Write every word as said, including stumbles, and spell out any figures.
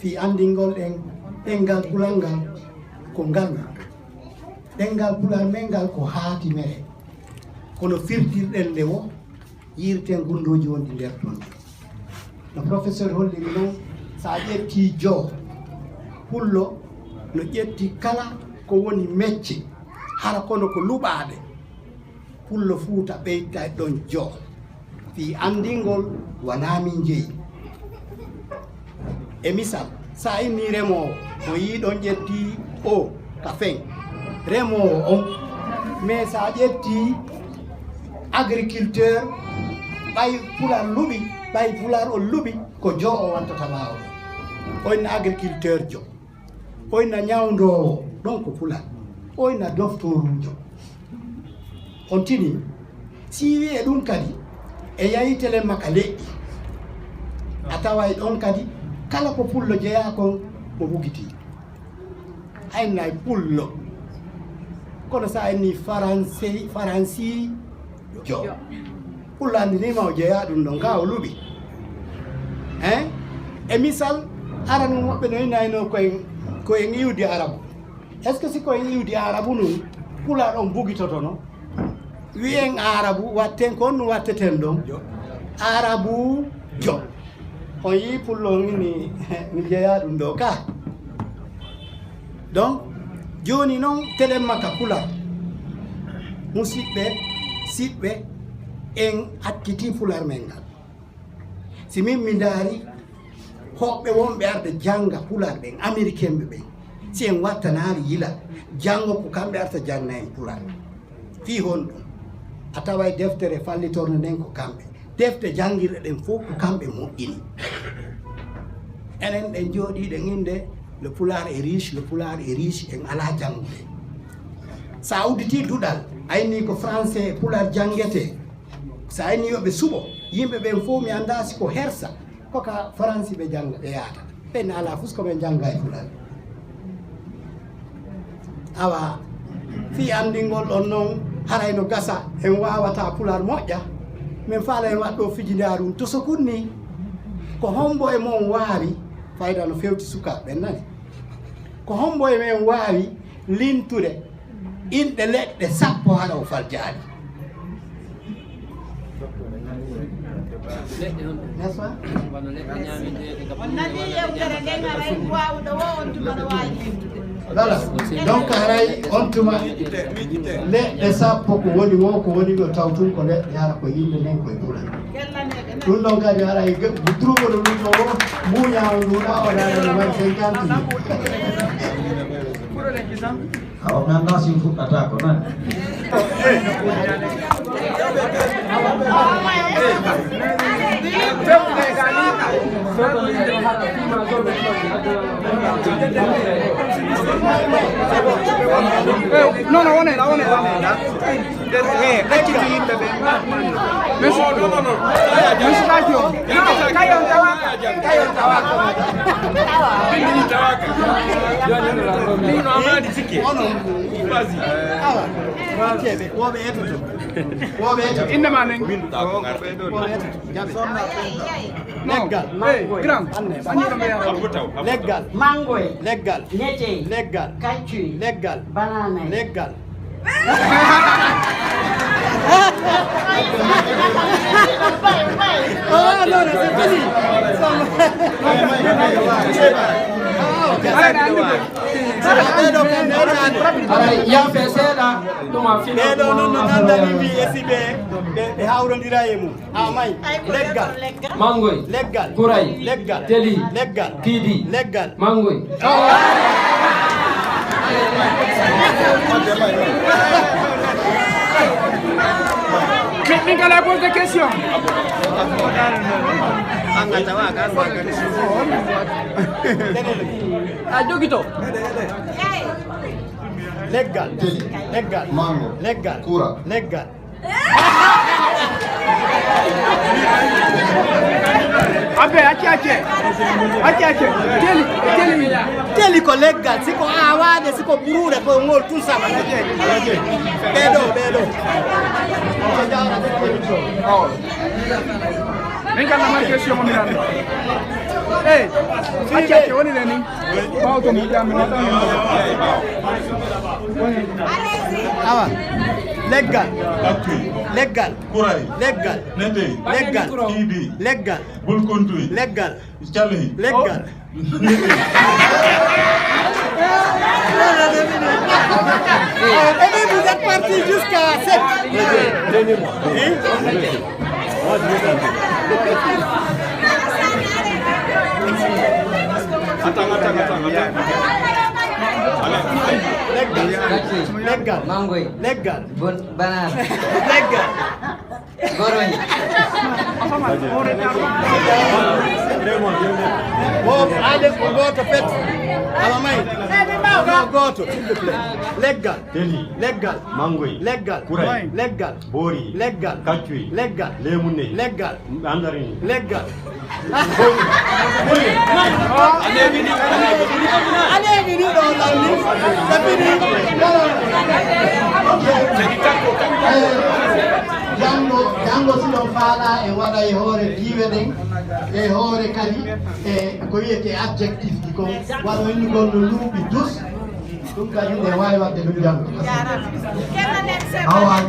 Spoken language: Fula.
fii anndingol ɗen ɗemngal Pular ngal ko ngal. Ɗemngal Pular men ngal ko haatimere. Kono firtirɗen nde wo, yirten gunndooji wonɗi nder ton. No professeur holliri non, so a ƴettii jo, Pullo no ƴetti kala ko woni mecce, hara kono ko luɓaaɗe. Pullo Fuuta ɓeyta ɗon jo. Fii anndingol wonaa min jeyi. E misal, so a innii remoowo, o yii ɗon ƴettii o ka fen. Remoowo on, mais so a ƴettii agriculteur, ɓay Pular luɓi, ɓay Pular on luɓi, ko jo o wattata ɓaawo ɗon. On agriculteur jo. Oy na ñawndoowo, ɗon ko Pular. Oy na doftooruujo. On tini, si wi'e ɗum kadi, e yahi telen maka leƴƴi. A taway ɗon kadi, kala ko Pullo jeyaa kon, mo bugitii. Aynay Pullo. Kono so a inni Faransi, Faransi, jo. Pullo anndiniima o jeyaa ɗum ɗon, kaa o luɓi. Hein? E misal, aranun woɓɓe no inayno ko en, ko en iwdi Arabu. Est-ce que si ko en iwdi Arabu nun, Pular on bugitotono? Wi'en Arabu, watten ko honɗum watteten ɗon? Arabu jo. On yii Pullo on inni, mi jeyaa ɗum ɗo ka. Donc, jooni non, telen maka Pular. Musiɓɓe, siɓɓe, en acciti Pular men ngal. Si min mi ndaari, hoɓɓe wonɓe arde jannga Pular ɓen, Amerikenɓe ɓen, si en wattanaali yila, janngo ko kamɓe arta janna en Pular. Fii honɗum? A taway deftere fallitornde nden ko kamɓe. Defte janngirɗe ɗen fof ko kamɓe moƴƴini. Enen ɗen jooɗiiɗen innde, le Pulaar est riche, le Pulaar est riche, en alaa janngude. So a udditii duɗal, a inni ko français e Pular janngete. So a inni yo ɓe suɓo, yimɓe ɓen fof mi anndaa si ko hersa, ko ka Faransi ɓe jannga, ɓe yahata. Ɓen alaa fus ko ɓe jannga e Pular. Awa, fii anndingol ɗon non, haray no gasa, en waawataa Pular moƴƴa. Min faala en waɗɗo fijindaaru, to so kunni, ko hombo e mon waawi, fayda no fewti sukaaɓe ɓen nani. Ko hombo e men waawi lintude inɗe leɗɗe sappo hara o fal jaali. N'est-ce pas? On nani yewtere nden, haray waawuɗo o on tuma no waawi limtude. Voilà. Donc, haray on tuma leɗɗe sappo ko woni wo, ko woni ɗo taw tun ko leɗɗe hara ko yimɓe nden koye Pular. Ɗum ɗon kadi haray ge-, durugol ɗum ɗo o muuñaa on ɗum ɗa o daara no waɗi cinquante mille. Awa, mi anndaa si fuɗɗata ko non. Eh, non, non, on est là, on est là, on est là. Eh, acciti yimɓe ɓe. Merci. Non, non, non. Merci. Kayon tawaka. Kayon tawaka. Bindi tawaka. Ɗum no amadi sikke. Vas-y. Awa. Wonɓe etoto. Wonɓe etoto. Innde ma nen. Min ta ko ngarɗo. Wonɓe etoto. Jaɓe. Leggal. Hey, grand. Anne. Anne ɗo mbeya. Leggal. Mangoy. Leggal. Ñecey. Leggal. Kaccuy. Leggal. Bananay. Leggal. Ah, non, non, c'est fini. Ah, ok. Haray, yaafe seeɗa, ɗum a fino. Ɓeeɗo noon no nanndani mbi e si ɓe, ɓe, ɓe hawrondira e mum. Amay, leggal. Mangoy. Leggal. Kuray. Leggal. Teli. Leggal. Kiidi. Leggal. Mangoy. Min, min kala pose question. A jogito. Leggal. Teli. Leggal. Mango. Leggal. Kura. Leggal. Abbe, acce, acce. Acce, acce. Teli, teli. Teli ko leggal, si ko aawaade, si ko buruure, ko ngol tun sama. Ɓee ɗo, ɓee ɗo. Min kam, na mari question mo mi nani. Hey, acca, acca, woni le ni. Ɓaawo to mi ƴami, no tan. Awa. Leggal. Kaccuy. Leggal. Kuray. Leggal. Netey. Leggal. Tiibi. Leggal. Bulkuntuy. Leggal. Calehi. Leggal. Et puis vous êtes parti jusqu'à sept. Hein? Attends, attends, attends, attends. Allez. Leggal. Leggal. Mangoy. Leggal. Bon, banana. Leggal. Goroy. Bon, allez, ko gooto pet. Awa may. Ko gooto, s'il vous plaît. Leggal. Teli. Leggal. Mangoy. Leggal. Kuray. Leggal. Boori. Leggal. Kaccuy. Leggal. Lemuney. Leggal. Mandarini. Leggal. Allez, vini, allez, vini. Allez, vini, ɗo, ɗo, ni. C'est fini. Janngo, janngo si ɗon faala e waɗa e hoore diiwe ɗen, e hoore kadi e ko wiyetee adjectif ji ko waɗo innugol no luuɓi dus, ɗum kadi ne waawi waɗde ɗum janngo. Awa.